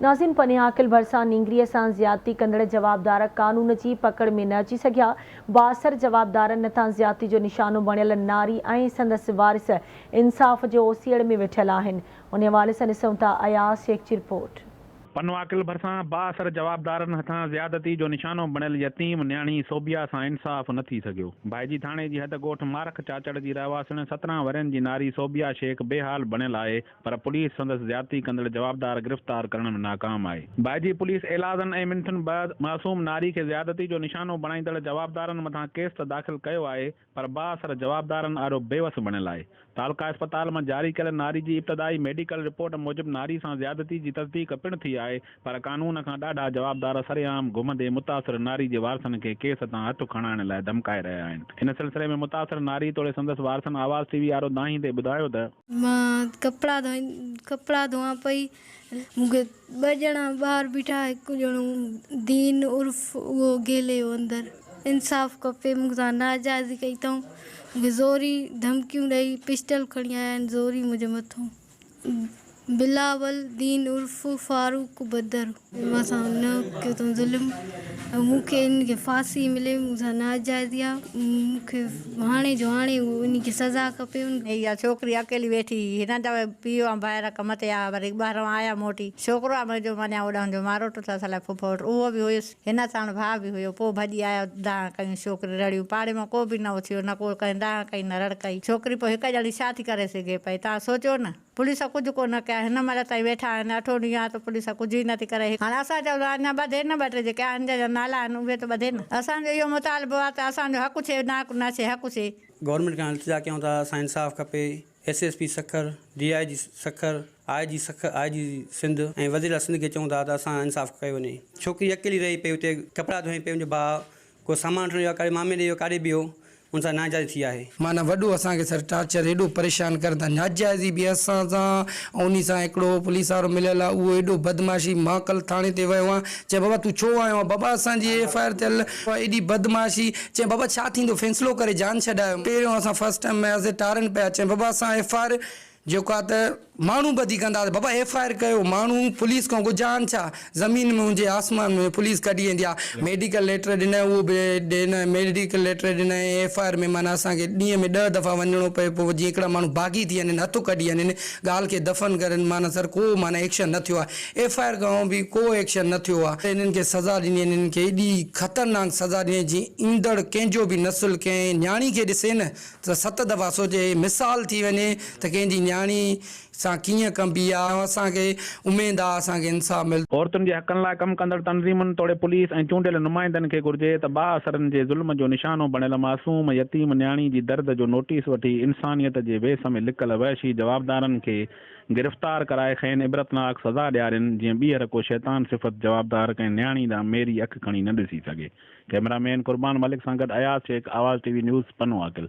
ناظم پنيعاقل ڀرسان نينگريء سان زيادتي ڪندڙ جوابدار قانون جي پڪڙ ۾ نه اچي سگهيا، بااثر جوابدارن هٿان زيادتي جو نشانو بڻيل ناري ۽ سندس وارث انصاف جي اوسيئڙ ۾ ويٺل آهن، انهي حوالي سان ڏسون ٿا اياز شيخ جي رپورٽ. پنوعاقل ڀرسان بااثر جوابدارن هٿان زيادتي جو نشانو بڻيل يتيم نياڻي صوبيا سان انصاف نه ٿي سگهيو. ڀائيجي ٿاڻي جي حد ڳوٺ مارک چاچڙ جي رهواسڻ 17 ورهين جي ناري صوبيا شيخ بي حال بڻيل آهي پر پوليس سندس زيادتي ڪندڙ جوابدار گرفتار ڪرڻ ۾ ناڪام آهي. ڀائيجي پوليس ايلازن ۽ منٿن بعد معصوم ناري کي زيادتي جو نشانو بڻائيندڙ جوابدارن مٿان ڪيس ته داخل ڪيو آهي پر بااثر جوابدارن آڏو بيوس بڻيل آهي. تعلقه اسپتال مان جاري ڪيل ناري جي ابتدائي ميڊيڪل رپورٽ موجب ناري سان زيادتي جي تصديق پڻ ٿي آهي پر قانون کان ڏاڍا جوابدار سرعام گهمندي متاثر ناري جي وارثن کي ڪيس تان هٿ کڻائڻ لاء ڌمڪائي رهيا آهن. ان سلسلي ۾ متاثر ناري توڙي سندس وارثن آواز ٽي وي آڏو دانهيندي ٻڌايو ته. مان ڪپڙا ڌوئين ڪپڙا ڌوئان پئي مون کي ٻه ڄڻا ٻاهر بيٺا هڪ ڄڻو دين عرف اهو گهلي ويو اندر انصاف کپي مون سان ناجائزي ڪئي اٿئون مون کي زوري ڌمڪيون ڏئي پسٽل کڻي آيا آهن زوري منهنجي مٿو بلاول دين عرف فاروق بدر مان سان نه ڪيو اٿئون ظلم مون کي ان کي ڦاسي ملي مون سان ناجائزي آ مون کي هاڻي جو هاڻي ان کي سزا کپي. اها ڇوڪري اڪيلي ويٺي هئي. هن جا پيء ۽ ڀائر ڪم تي آيا وري ٻاهران آيا موٽي. ڇوڪرو آ منهنجو معنيٰ اوڏانهن جو ماروٽو ٿس الائي ڦڦ وٽ اهو به هيس. هن ساڻ ڀاء به هيو. پوء ڀڄي آيا دانهن ڪيون ڇوڪري رڙيون. پاڙي مان ڪو به نه اٿيو نه ڪو ڪنهن دانهن ڪئي نه رڙ ڪئي. ڇوڪري پوء هڪ ڄڻي ڇا ٿي ڪري سگهي پئي. توهان سوچيو نه. پوليس ڪجهه ڪو نه ڪيا. هن مهل تائين ويٺا آهن. اٺون ڏينهن آ ته پوليس ڪجهه ئي نه ٿي ڪري. هاڻي اسان چئون ٿا اڃا ٻڌي نه ٻه ٽي جيڪي آهن جنهن جا نالا آهن اهي ته ٻڌي نه. اسان جو اهو مطالبو آ ته اسان جو حق ڇي ناحق نه ڇي حق ڇي. گورنمينٽ کان التجا ڪيون ٿا اسان انصاف کپي S S P Sukkur D I G Sukkur I G Sukkur I G Sindh ۽ وزير اعليٰ سنڌ کي چئون ٿا ته اسان انصاف ڪيو وڃي ڇوڪري اڪيلي رهي پئي اتي ڪپڙا ڌوئي پئي ان جو ڀاء ڪو سامان وٺڻ ويو ڪاڏي مامي ڏي ويو ڪاڏي به ويو ان سان ناانصافي ٿي آهي. معنيٰ وڏو اسان کي سر ٽارچر ايڏو پريشان ڪرن ٿا ناجائزي به اسان سان ۽ انهي سان هڪڙو پوليس وارو مليل آ اهو ايڏو بدمعاشي مان ڪل ٿاڻي تي ويو آهيان چئي بابا تون ڇو آيو آهين بابا اسان جي ايف I R ٿيل آ ايڏي بدمعاشي چئي بابا ڇا ٿيندو فيصلو ڪري جان ڇڏايو پهريون اسان فرسٽ ٽائيم وياسي ٽارن پيا چئي بابا اسان ايف I R جيڪو آ ته ماڻهو ٻڌي ڪندا ته بابا ايف I R ڪيو ماڻهو پوليس کان ڳجهان ڇا زمين ۾ هجي آسمان ۾ پوليس ڪڍي ايندي آ ميڊيڪل ليٽر ڏنائين اهو به ڏنائين ميڊيڪل ليٽر ڏنائين ايف I R ۾ معنيٰ اسان کي ڏينهن ۾ ڏهه دفعا وڃڻو پئي پوء جيئن هڪڙا ماڻهو باغي ٿي وڃن هٿ ڪڍي وڃن ڳالهه کي دفن ڪرن معنيٰ سر ڪو معنيٰ ايڪشن نه ٿيو آ ايف I R کان به ڪو ايڪشن نه ٿيو آ انهن کي سزا ڏني انهن کي ايڏي خطرناڪ سزا ڏني جيئن ايندڙ ڪنهن جو به نسل ڪنهن نياڻي کي ڏسي نه ته ست دفعا سوچي هي مثال ٿي وڃي ته ڪنهن جي نياڻي سان ڪيئن ڪنبي آ ۽ اسان کي اميد آ اسان کي انصاف ملندو. عورتن جي حقن لاء ڪم ڪندڙ تنظيمن توڙي پوليس ۽ چونڊيل نمائندن کي گهرجي ته بااثرن جي ظلم جو نشانو بڻيل معصوم يتيم نياڻي جي درد جو نوٽيس وٺي انسانيت جي ويس ۾ لڪل وحشي جوابدارن کي گرفتار ڪرائي کين عبرتناڪ سزا ڏيارين جيئن ٻيهر ڪو شيطان صفت جوابدار ڪنهن نياڻي ڏانهن ميري اک کڻي نه ڏسي سگهي. ڪئميرا مين قربان ملڪ سان گڏ Ayaz Shaikh, Awaz T V news, Pano Aqil.